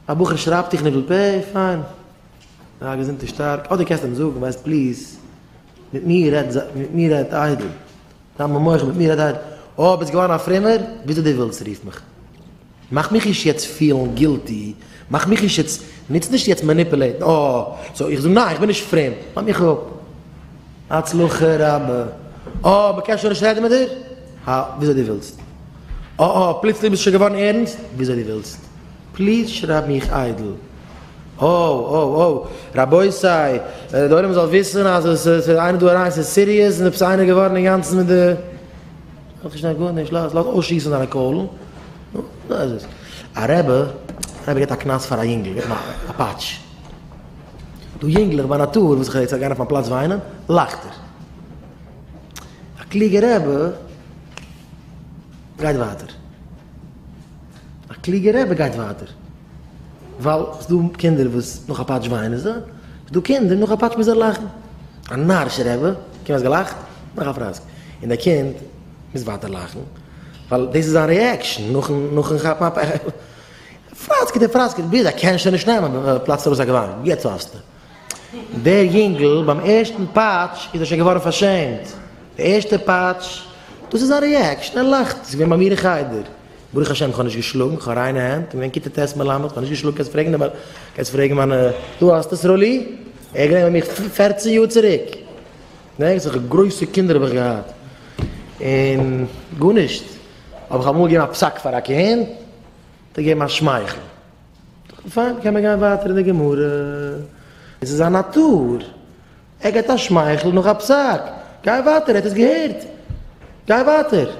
א בחור שרייבט דיך ניבול פה, פיין. זיי געזונט און שטארק. אדער קענסט אים זאגן, ווייסט please, מיט מיר רעד, מיט מיר רעד איידל. זיי מיר מוחל, מיט מיר רעד איידל. אה, ביסט געווארן א פרומער? וויאזוי דו ווילסט רוף מיך. מאך מיך נישט יעצט פילן guilty, מאך מיך נישט יעצט, נוץ נישט יעצט manipulate ן, אה, so איך זאג ניין איך בין נישט פרום, לאז מיך אפ. הצלחה רבה. אה, מ'קען שוין נישט רעדן מיט דיר? הא, וויאזוי דו ווילסט. אה אה, פלוצלינג ביסטו שוין געווארן ערנסט? וויאזוי דו ווילסט. please שרייב מיך איידל. אוי אוי אוי, רבותי, די עולם זאל וויסן אז עס איז איינער דא אריין, ס'איז serious, און עפעס איינער געווארן אינגאנצן מיט די. האט נישט קיין גארנישט, לאז לאז אויסשיסן זיינע קוילן, נו, אזוי איז עס. א רבי, א רבי געבט א קנס פאר א יונגל, געבט אים א פאטש. דא יונגלעך ביי נאטור וואס איך רעד זיי גייען אויף מיין פלאץ וויינען, לאכט ער. א קלוגע רבי גייט ווייטער. א קלוגע רבי גייט ווייטער. ווייל ס'דא קינדער וואס נאך א פאטש וויינען זיי, ס'דא קינדער נאך א פאטש מוז ער לאכן. א נארישע רבי, קינד האסט געלאכט? נאך א פראסק. און דער קינד מוז ווייטער לאכן, ווייל דאס איז זיין reaction נאכן נאכן כאפן א פראסק. דער פראסק ביז ער קען שוין נישט נעמען, פלאצט ארויס א געוויין, יעצט האסטו. דער יונגל ביים ערשטן פאטש איז ער שוין געווארן פארשעמט. די ערשטע פאטש, דאס איז זיין reaction, ער לאכט. ס'איז געווען ביי מיר אין חדר. ברוך השם כ'האב נישט געשלאגן, כ'האב ריינע הענט, כ'בין געווען כיתה ט' מלמד, כ'האב נישט געשלאגן, קענסט פרעגן די קענסט פרעגן מיינע, דא האסטו סרולי, ער איז געווען ביי מיר פערצן יאר צוריק, געדענקסט וועלכע גרויסע קינדער האב איך געהאט, און גארנישט, האב איך אמאל געגעבן א פסק פאר א קינד, האט ער געגעבן א שמייכל, פיין קען מען גיין ווייטער אין די גמרא, עס איז א נאטור. ער געט א שמייכל נאך א פסק, גיי ווייטער, ער האט עס געהערט, גיי ווייטער.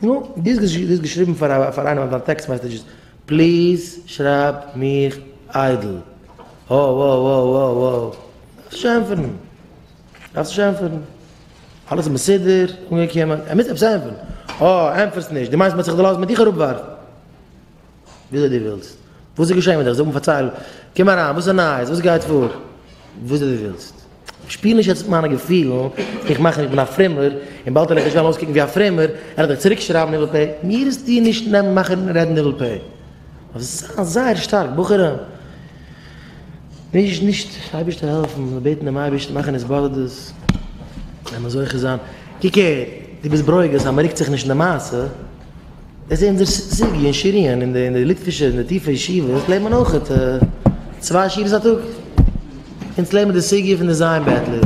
נו, דו האסט געשריבן פאר איינעם אויף דיין text messages, please שרייב מיך איידל. האו האו האו האו האו. דארפסט נישט ענטפערן. דארפסט נישט ענטפערן. אלעס איז מסודר, אנגעקומען, ער מוז עפעס ענטפערן. אה, ענטפערסט נישט, דו מיינסט מ'האט זיך דערלאזט מיט דיך אראפווארפן. וויאזוי דו ווילסט. וואס איז געשען מיט דיך? זאג מיר פארצייל. קום אריין, וואס איז נייעס? וואס גייט פאר? וויאזוי דו ווילסט. שפיל נישט יעצט מיט מיינע געפילן, איך מאך איך בין א פרומער, און באלד וועל איך נישט וועלן אויסקוקן ווי א פרומער, וועל איך דיך צוריק שרייבן ניבול פה. מיר וועסטו נישט נעמען מאכן רעדן ניבול פה. זיי זייער שטארק, בחורים. נישט נישט, אייבערשטער העלפן, מיר בעטן דעם אייבערשטן מאכן התבודדות, וועלן מיר זוכה זיין. קוק הער, דו ביסט ברוגז אז מען רוקט זיך נישט אין די מעשה. דאס איז אונזער סוגיא אין שיריען, אין די ליטווישע אין די טיפע ישיבות לערנט מען אויך צוויי שורות א טאג. אונז לערנט מען די סוגיא פון די ז' בעטלער.